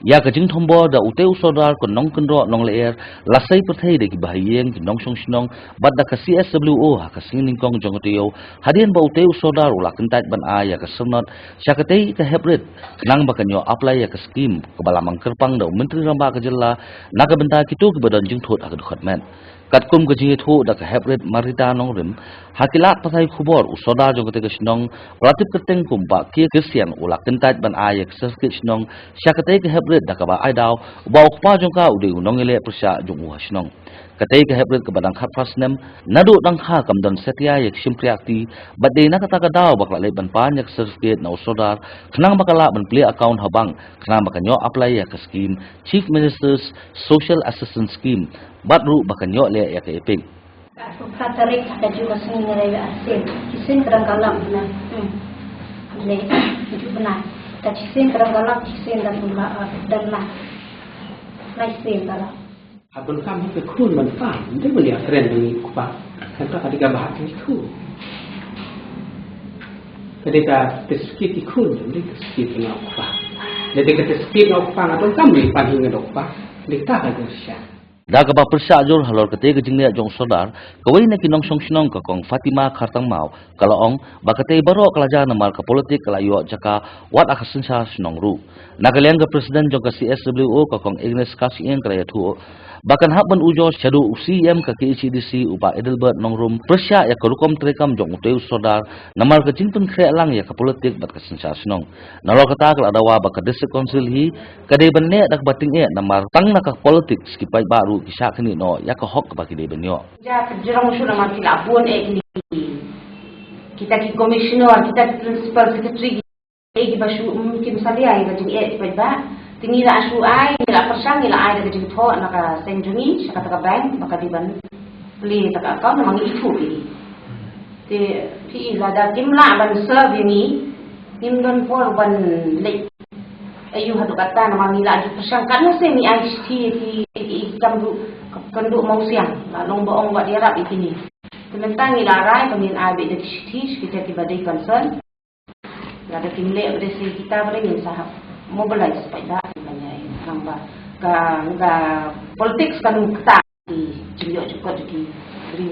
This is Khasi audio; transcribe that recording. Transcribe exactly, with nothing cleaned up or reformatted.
Ïa ka jingthombor da utei u sordar ka nongkynroh nonglyer la sei pyrthei da ki bahaïing, ki nongshong shnong bad da ka C S W O ha ka sngi nyngkong jong ka taïew, hadien ba utei u sordar u la kyntait ban ai ïa ka syrnod sha katei ka hep rit khnang ba kan ïoh apply ïa ka skim kaba la mang kyrpang da u Myntri Rangbah ka jylla na ka bynta kito kiba don jingthut ha ka dkhot met. Katkum ka jingïathuh da ka hep rit Marita Nongrim ha ki lad pathai khubor, u sordar jong katei ka shnong ba la tip kyrteng kum Bah K. Christian u la kyntait ban ai ïa ka certificate shnong sha katei ka hep rit da kaba ai daw ba u kpa jong ka u dei u nongïaleh pyrshah jong u ha shnong. Katei ka hep rit kaba dang khatphra snem naduh dang kha kam don satia ïa ka shympriahkti bad dei na kata ka daw ba ka la leit ban pan ïa ka certificate na u sordar khnang ba ka lah ban plie account ha bank khnang ba kan ïoh apply ïa ka skim Chief Minister's Social Assistance Scheme bad ruh ba kan ïoh leh ïa ka EPIC. Ka tarik ka ju ka sngi ngi rei ar sien. Shisien ka dang ka lap na. Hmm. Le ju bna. Ka shisien ka dang ka lap, shisien dang la, ah, dang la. Lai sien ka lap. Ka donkam ha ka khun ban pan, nda ban ïa kren ngi u kpa. Kan ka dei kaba ha ki khun. Ka dei ka test kit ki khun, nda ka test kit na u kpa. Nda ka test kit na u kpa, nga donkam ngi pan hi ngi da u kpa. Nda ka ka jong sha. Da kaba pyrshah jur halor katei ka jingleh jong u sordar, kawei na ki nongshong shnong ka Kong Fatima Khartangmaw ka la ong ba katei baroh ka la jia namar ka politik ka la ïoh jaka wat ha ka synshar shnong ruh. Na ka liang ka President jong ka C S W O ka Kong Agnes Kashiing ka la ïathuh ba kan hap ban ujor shaduh u C E M ka K H A D C u Bah Adelbert Nongrum pyrshah ïa ka rukom treikam jong utei u sordar namar ka jingpynkhreh lang ïa ka politik bad ka synshar shnong. Nalor kata ka la dawa ba ka District Council hi ka dei ban neh da kaba tyngeh namar tang na ka politics ki paidbah ruh ki shah khyndiat noh ïa ka hok kaba ki dei ban ïoh. Ja ka jrong shu namar ki la bun eh kini. Kita ki commissioner, kita ki principal secretary, ki eh kiba shu, mm, kim salia ïa ka jingeh ki paidbah. Te ngi la shu ai, ngi la pyrshang, ngi la ai da ka jingthoh na ka seng jong ngi sha kata ka bank ba ka dei ban plie kata ka account namar ngi ithuh ïa ki. Te phi i lada kim lah ban serve ïa ngi, ngim don por ban leit. Ayu haduh katta namar ngi la ju pyrshang katno sien ngi ai shithi ïa ki, ïa ki kam duh, kam duh mawsiang, la long ba ong ba ïarap ïa kine. Te mynta ngi la rai ba ngin ai beit da ki shithi sha kita kiba dei concern. Lada kim leh ba dei sha kita ba dei ngin sa mobilize paidbah ban ïa, nang ba ka, ka politics kan kata. Ki jingïoh jingkot jong ki briew.